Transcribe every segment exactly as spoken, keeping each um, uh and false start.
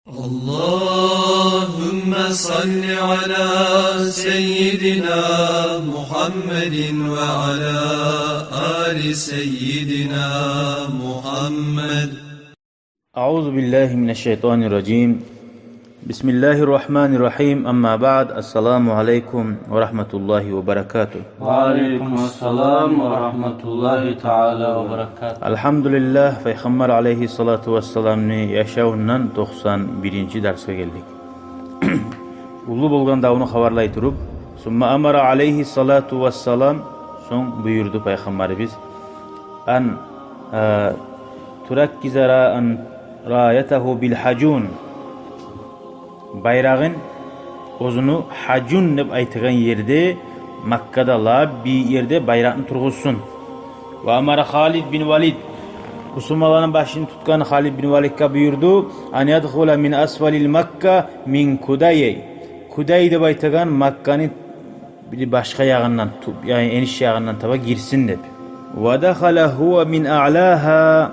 اللهم صل على سيدنا محمد وعلى آل سيدنا محمد. أعوذ بالله من الشيطان الرجيم. بسم الله الرحمن الرحيم. أما بعد. السلام عليكم ورحمة الله وبركاته. Ва алейкум ассалам ва рагьматуллагьи таала ва баракатугь. Алгьамдулиллагь, Пайхаммар алейгьиссалату вассаламны яшавундан токъсан биринчи дарсгъа гелдик. Уллу болгъан давну хабарлай туруп, сумма амара алейгьиссалату вассалам, сонг буюрду Пайхаммарыбыз, ан, э, тураккиза ра-, ан раятагьу бил гьажун. Байрагъын оьзюню гьажун деп айтагъан ерде, Маккада лап бийик ерде байракъны тургъузсун. Ва амара Халид бин Валид, бусурманланы башын тутгъан Халид бин Валидге буюрду, ан ядхула мин асфалил Макка мин Кудай. Кудай деп айтагъан Макканы бир башгъа ягъындан, ту-, яни эниш ягъындан таба гирсин деп. Ва дахала гьува мин аълагьа.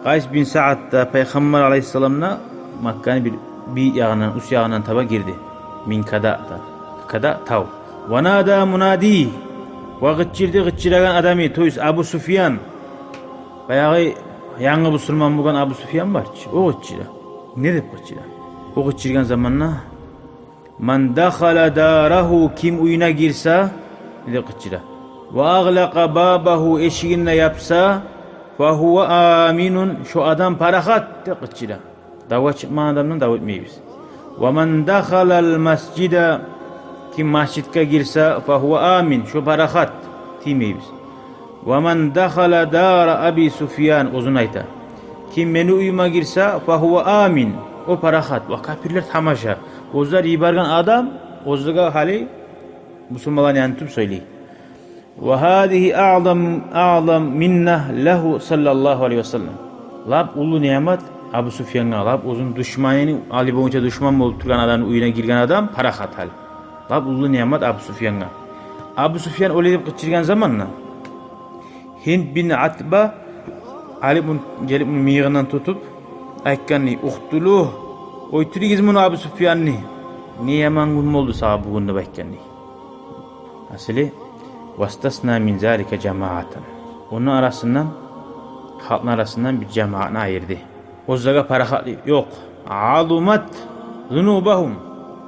Къайс бин Саад да Пайхаммар алейгьиссалам да Макканы бир бийик ягъындан, уьст ягъындан таба гирди. Мин Када да. Када тав. Ва нада мунади. Ва къычырды къычырагъан адамы, то есть Абу Суфьян. Баягъы янгы бусурман болгъан Абу Суфьян бар чы, о къычыра. Не деп къычыра? О къычыргъан заманда, ман дахала дарагьу, ким уьюне гирсе, деп къычыра. Ва агълакъа бабагьу, эшигин де япса, фа гьува аминун, шо адам парахат, деп къычыра. Давгъа чыкъмагъан адамдан дав этмейбиз. Ва ман дахалал масжида, ким межитге гирсе, фа гьува амин, шо парахат, тиймейбиз. Ва ман дахала дара Аби Суфьян, оьзюн айта. Ким мени уьюме гирсе, фа гьува амин, о парахат. Ва капирлер тамаша. Оьзлер йиберген адам, оьзлеге гьали бусурманланы янын тутуп сёйлей. Ва гьазигьи аъзам, аъзам минна лагьу саллаллагьу алайгьи ва саллам. Лап уллу ниъмат Абу Суфьянгъа, лап оьзюню душманын, гьали болгъунча душман болуп тургъан адамны уьюне гирген адам парахат гьали. Лап уллу ниъмат Абу Суфьянгъа. Абу Суфьян олай деп къычыргъан заманда, Гьинд бин Утба алып муну, гелип муну мыйыгъындан тутуп айтгъан дей: «Укътулугь, оьлтюрюгюз муну, Абу Суфьянны. Не яман гюн болду сагъа бугюн», — деп айтгъан дей. Асли, вастасна мин залика жамаатан. Ону арасындан, халкъны арасындан бир жамаатны айырды. Оьзлеге парахатлыкъ ёкъ. Азумат зунубагьум.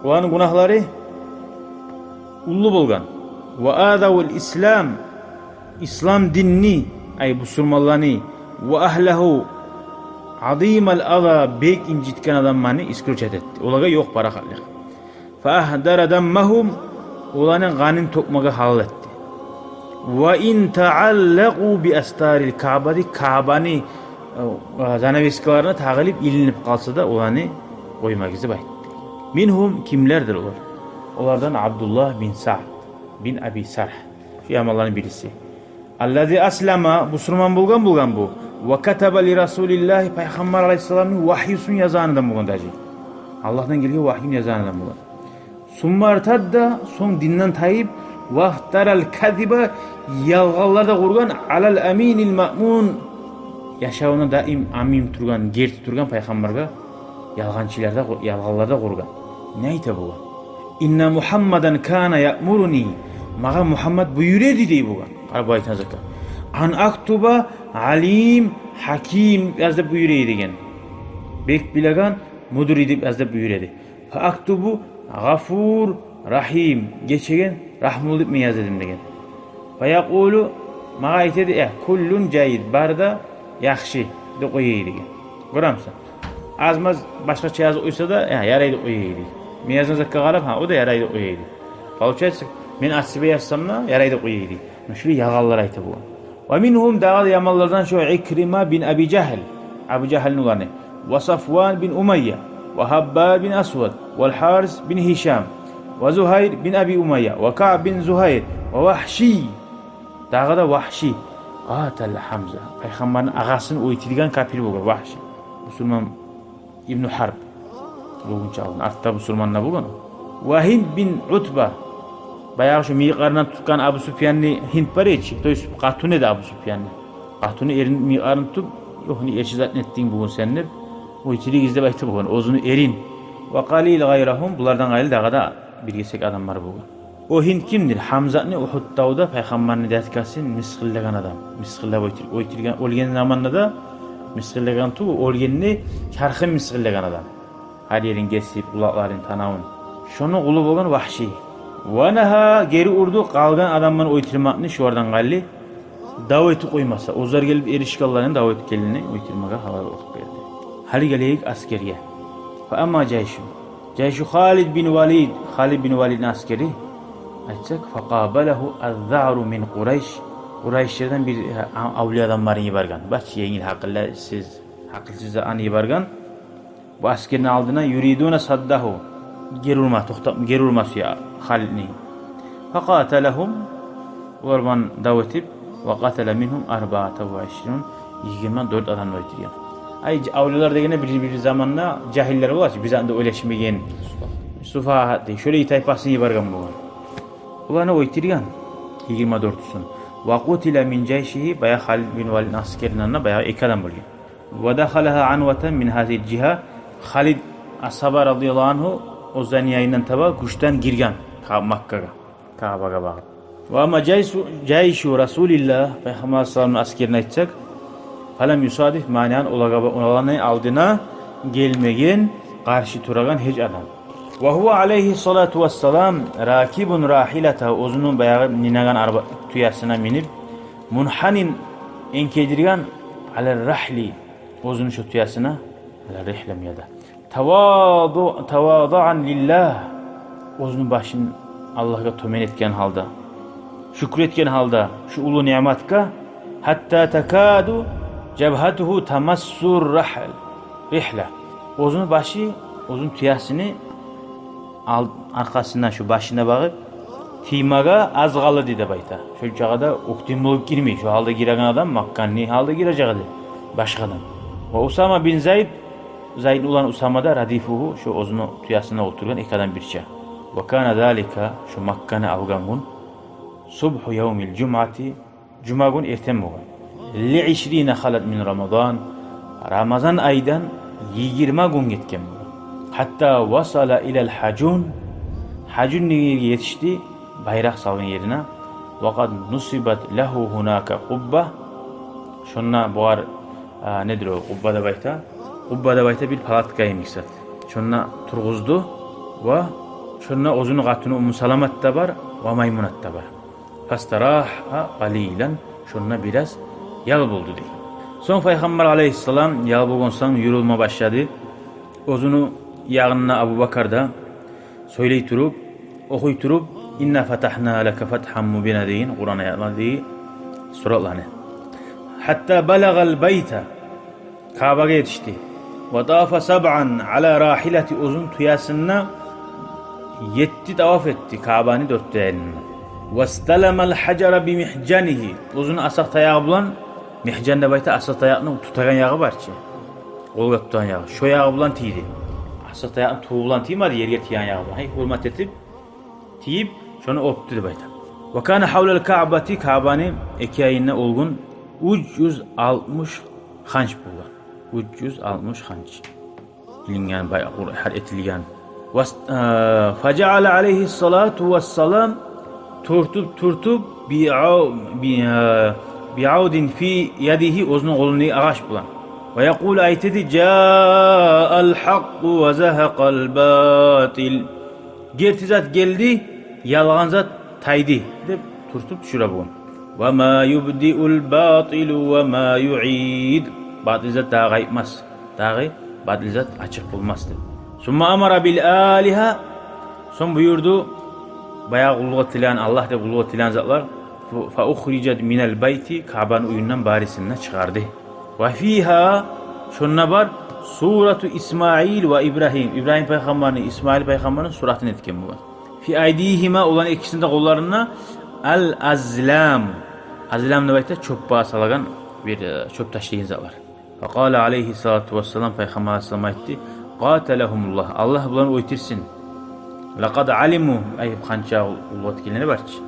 Оланы гюнагьлары уллу болгъан. Ва азавул ислам. Ислам динни, ай, бусурманланы, ва агьлагьу азимал аза, бек инжитген адамланы исключать этди. Олагъа ёкъ парахатлыкъ. Фа агьдара даммагьум, оланы къанын тёкмеге гьалал этди. Ва ин тааллакъу би астарил Каъбати, Каъбаны, э, занавескаларына тагъылып, илинип къалса да, оланы къоймагъыз деп айтды. Мингьум, кимлердир олар? Олардан Абдуллагь бин Саъд бин Аби Саргь. Шу яманланы бириси. Аллази аслама, бусурман болгъан, болгъан бу. Ва катаба ли Расулиллагьи, Пайхаммар алайгьиссаламны вагьюсун язагъан адам болгъан даже. Аллагьдан гелген вагьюну язагъан адам болгъан. Сумма иртадда, сонг динден тайып, вафтарал казиба, ялгъанлар да къургъан, алал аминил маъмун, яшавунда даим амин тургъан, герти тургъан Пайхаммаргъа ялгъанчылар да къу-, ялгъанлар да къургъан. Не айта бу? Инна Мугьаммадан кана яъмуруни, магъа Мугьаммат буюра эди дей бугъар. Къара бу айтагъан затгъа. Ан актуба алим гьаким яз деп буюра эди деген. Бек билеген, мудур эди деп яз деп буюра эди. Фа актубу гъафур рагьим, гечеген, рагьмулу деп мен яза эдим деген. Фа якъулу, магъа айта эди, э, куллун жайид, бары да яхшы деп къоя эди деген. Гёремисен? Аз-маз башгъача язып къойса да, э, ярай деп къоя эди. Мен язгъан затгъа къарап, гьа, о да ярай деп къоя эди. Получается, мен от себя язсам да, ярай деп къоя эди. Муна шулай ялгъанлар айта бу. Ва мингьум, дагъы да яманлардан шу Икрима бин Аби Жагьл, Абу Жагьлны уланы. Ва Сафван бин Умайя, ва Гьаббаб бин Асвад, вал Гьарис бин Гьишам, ва Зугьайр бин Аби Умайя, ва Каъб бин Зугьайр, ва Вагьши. Дагъы да Вагьши. Къатала Гьамза. Пайхаммарны агъасын оьлтюрген капир болгъан Вагьши. Бусурман Ибну Гьарб. Болгъунча алдын. Артда бусурман да болгъан. Ва Гьинд бин Утба. Баягъы шу мыйыкъларындан тутгъан Абу Суфьянны Гьинд бар эди чи. То есть къатуну эди Абу Суфьянны. Къатуну эрин мыйыкъларын тутуп, «Ёкъ, не эрши зат этдинг бугюн сен», — деп, Оьйтюрюгюз деп айтып болгъан оьзюню эрин. Ва къалил гъайрагьум, булардан къайры дагъы да бир гесек адам бар болгъан. О гьинт кимдир? Гьамзатны Угьуд тавда пайхаммарны дядькасын мысгъыллагъан адам. Мысгъыллап оьйтюр-, оьйтюрген, оьлген заманда да мысгъыллагъан тюгюл, оьлгенде чархын мысгъыллагъан адам. Гьар ерин гесип, къулакъларын, танавун. Шону къулу болгъан Вагьший. Ва нагьа, гери урду къалгъан адамланы оьйтюрмекни шолардан къайры, дав этип къоймаса, оьзлер гелип эришгенлени дав этгенлени оьйтюрмеге гьалал къылып берди. Гьали гелейик аскерге. Фа амма жайшу. Жайшу Халид бин Валид, Халид бин Валидни аскери, айтсакъ, фа къабалагьу аз-заъру мин Къурайш. Къурайшлерден бир, э, а-, авлия адамларын йиберген. Бачы енгил, гьакъылсыз, гьакъылсыз аны йиберген. Бу аскерни алдына, юридуна саддагьу. Гери урма, токътап, гери урма сюе Халидни. Фа къаталагьум, олар булан дав этип, ва къатала мингьум арбаатан ва ишрин, йигирма дёрт адамны оьлтюрген. Ай, ж-, авлиялар дегенде бир, бир заманда жагьиллер бола чы, бир затны да ойлашмайгъан. Суфагьа дей, шолай тайпасын йиберген болгъан. Оланы оьлтюрген, йигирма дёртюсюн. Ва къутила мин жайшигьи, баягъы Халид бин Валидни аскеринден де баягъы эки адам оьлген. Ва дахалагьа анватан мин гьазигьил жигьа. Халид асгьаба, радияллагьу ангьу, оьзлени янындан таба гючден гирген Ка-, Маккагъа, Каабагъа багъып. Ва амма жайшу, жайшу Расулиллагь, Пайхаммар саллаллагьу алайгьи ва салламны аскерин айтсакъ, фалам юсадиф маниан, олагъа ба-, оланы алдына гелмеген, къаршы турагъан гьеч адам. Ва гьува алайгьи салату ва салам ракибун рахилатагьу, оьзюню баягъы минеген арба-, тюесине минип, мунханин, энкейдирген, алар рахли, оьзюню шо тюесине, алар рихла мияда. Таваду-, тавадуан лиллагь, оьзюню башын Аллагьгъа тёбен этген гьалда, шюкюр этген гьалда шу уллу ниъматгъа, гьатта такаду жабгьатугьу тамассу рахл-, рихла. Оьзюню башы, оьзюню тюесини ал-, аркъасына, шу башына багъып тиймеге аз къалды деп айта. Шо чагъы да оьктем болуп гирмей, шо гьалда гиреген адам, Маккагъа не гьалда гирежек эди башгъа адам. Ва Усама бин Зайд, Зайдни уланы Усама да, радифугьу, шо оьзюню тюесине олтургъан эки адам бирче. Ва кана залика, шо Макканы алгъан гюн, субгьу явмил жумъати, жума гюн эртен болгъан. Ли ишрина халат мин Рамадан, Рамазан айдан йигирма гюн гетген болгъан. Гьатта васала илал гьажун, гьажун деген ерге етишди, байракъ салгъан ерине. Ва къад нусибат лагьу гьунака къубба. Шонда бугъар, а, недир о, къубба деп айта? Къубба деп айта бир палатка йимик зат. Шонда тургъузду ва шонда оьзюню къатыны Умму Саламат да бар, ва Маймунат да бар. Фастарагьа къалилан, шонда бираз ял болду дей. Сонг Пайхаммар алайгьиссалам ял болгъан сонг юрюлме башлады. Оьзюню ягъында Абубакар да сёйлей туруп, охуй туруп, «Инна фатагьна лака фатгьан мубина» деген Къуран аятлар, деген суратланы. Гьатта балагъал байта, Каабагъа етишди. Ва тафа сабъан ала рахилати, оьзюню тюесинде етти таваф этди Каабаны дёрт де янында. Васталамал гьажара би мигьжанигьи, оьзюню асакъ таягъы булан, мигьжан деп айта асакъ таякъны тутагъан ягъы бар чы, къолгъа тутагъан ягъы, шо ягъы булан тийди. Асакъ таякъны тюбю булан тиймеди, ерге тийген ягъы булан. Гьай, гьюрмат этип, тийип, шону оьпдю деп айта. Ва кана гьавлал Каабати, Каабаны эки янында ол гюн уьч юз алтмыш ханч болгъан. Уьч юз алтмыш ханч. Илинген, бай-, къур-, гьар этилген. Вас-, э, фажаала алайгьиссалату вассалам, тюртюп, тюртюп, биау-, би-, э, биаудин фи ядигьи, оьзюню къолундагъы агъач булан. Ва якъулу, айта эди: «Жаал гьакъкъу ва загьакъал батил». Герти зат гелди, ялгъан зат тайды, деп тюртюп тюшюре болгъан. «Ва ма юбдиул батилу ва ма юид». Батил зат дагъы къайтмас, дагъы батил зат ачыкъ болмас, деп. «Сумма амара бил алигьа». Сонг буюрду, баягъы къуллукъ этилеген, Аллагь деп къуллукъ этилеген затлар, «фа ухрижат минал байти», Каабаны уьюнден барысын да чыгъарды. «Ва фигьа», шонда бар, «сурату Исмаил ва Ибрагьим», Ибрагьим пайхаммарны, Исмаил пайхаммарны суратын этген болгъан. «Фи айдигьима», оланы экисини де къолларында, «ал азлам». Азлам деп айта чёпге салагъан бир, э, чёп ташлайгъан затлар. «Факъала алайгьиссалату вассалам», Пайхаммар алайгьиссалам айтды: «Къаталагьумуллагь, Аллагь буланы оьлтюрсюн. Лакъад алиму», айып ханча уллу этгенлери бар чы.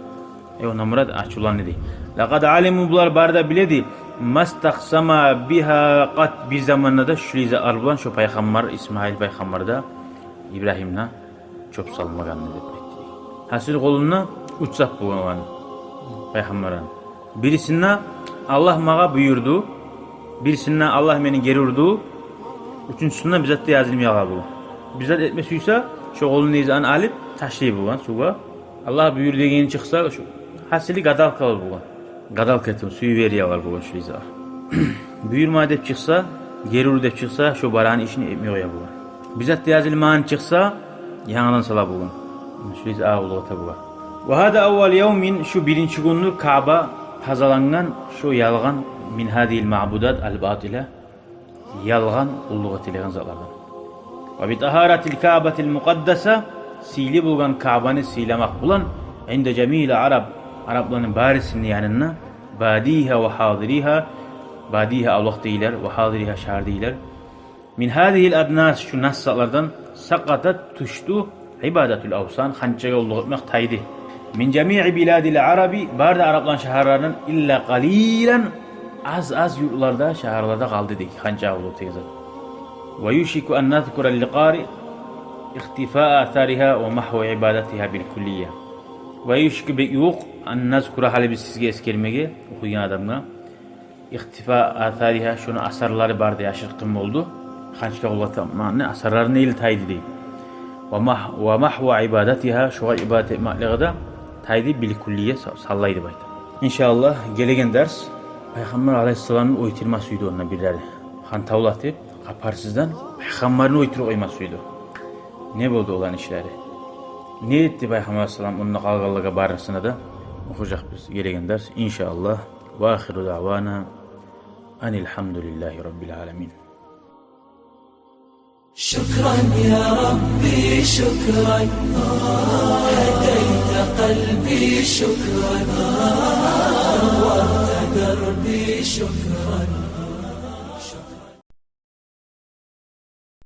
Э, ондан мурат ачувланды дей. «Лакъад алиму», булар бары да биле эди, Мастакъсама бигьа къат, бир заманда да шулай затлар булан шо пайхаммар, Исмаил пайхаммар да, Ибрагьим де чёп салмагъанды деп айтды. Гьасили, къолунда уьч зат болгъан оланы, пайхаммарны. Бирисинде Аллагь магъа буюрду, бирисинде Аллагь мени гери урду, уьчюнчюсюнде бир зат да язылмай къалгъан болгъан. Бир зат этме сюйсе, шо къолундагъы затны алып ташлай болгъан сувгъа. Аллагь буюр дегени чыкъса, шо, гьасили, гадалкалар болгъан. Гадалка этип, суевериялар болгъан шулай затлар. Буюрма деп чыкъса, гери ур деп чыкъса, шо барагъан ишин этмей къоя болгъан. Бир зат да язылмагъан чыкъса, янгыдан сала болгъан. Шулай зат авулгъа табула. Ва гьаза аввал явмин, шу биринчи гюндюр Каъба тазалангъан шо ялгъан, мин гьазигьил маъбудат ал-батила, ялгъан къуллукъ этилеген затлардан. Ва би тагьаратил Каъбатил мукъаддаса, сыйлы болгъан Каъбаны сыйламакъ булан, инда жамиил араб, арапланы барисини янында, бадигьа ва гьадиригьа, бадигьа авлакъдагъылар, ва гьадиригьа, шагьардагъылар, мин гьазигьил аднас, шу нас затлардан, сакъатат, тюшдю, ибадатул авсан, ханчагъа къуллукъ этмек тайды. Мин жамиъи биладил араби, бары да арапланы шагьарларындан, илла къалилан, аз-аз юртларда, шагьарларда къалды дей ханчагъа къуллукъ этеген зат. Ва юшику ан назкура лил къари ихтифаа асаригьа ва магьва ибадатигьа бил куллия. Ва юшику, бек ювукъ, ан назкура, гьали биз сизге эсгермеге, охуйгъан адамгъа, ихтифаа асаригьа, шону асарлары бары да яшыртгъын болду. Ханчагъа къуллукъ этмекни асарлары неге тайды дей. Ва магь-, ва магьва ибадатигьа, шогъар ибадат этмеклиги де тайды, бил куллия, са-, савлай деп айта. Иншааллагь, гелеген дарс пайхаммар алайгьиссаламны оьлтюрме сюйдю онда бирлери. Хантавлатып, хабарсыздан пайхаммарны оьлтюрюп къойма сюйдю. Не болду оланы ишлери? Не этди пайхаммар алайгьиссалам онда къалгъанлагъа, барысына да охужакъбыз гелеген дарс, иншааллагь. Ва ахиру даъвана анил гьамдулиллагьи раббил аламин. شكرا يا ربي، شكرا. هديت قلبي، شكرا. نورت دربي، شكرا.